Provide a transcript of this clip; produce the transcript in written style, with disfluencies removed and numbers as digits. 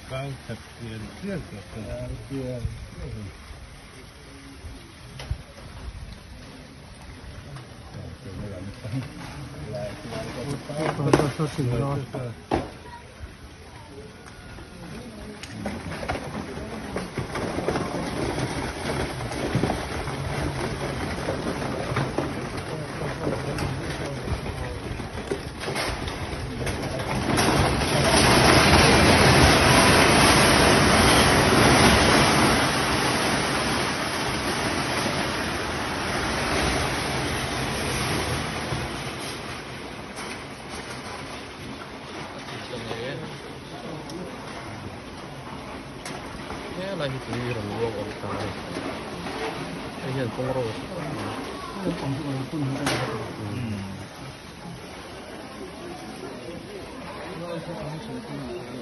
Kau that tial tial tawh tial tial. Helai hi tui rawn luang awm ta a ni hei hian kawng ro a chhe khawp mai.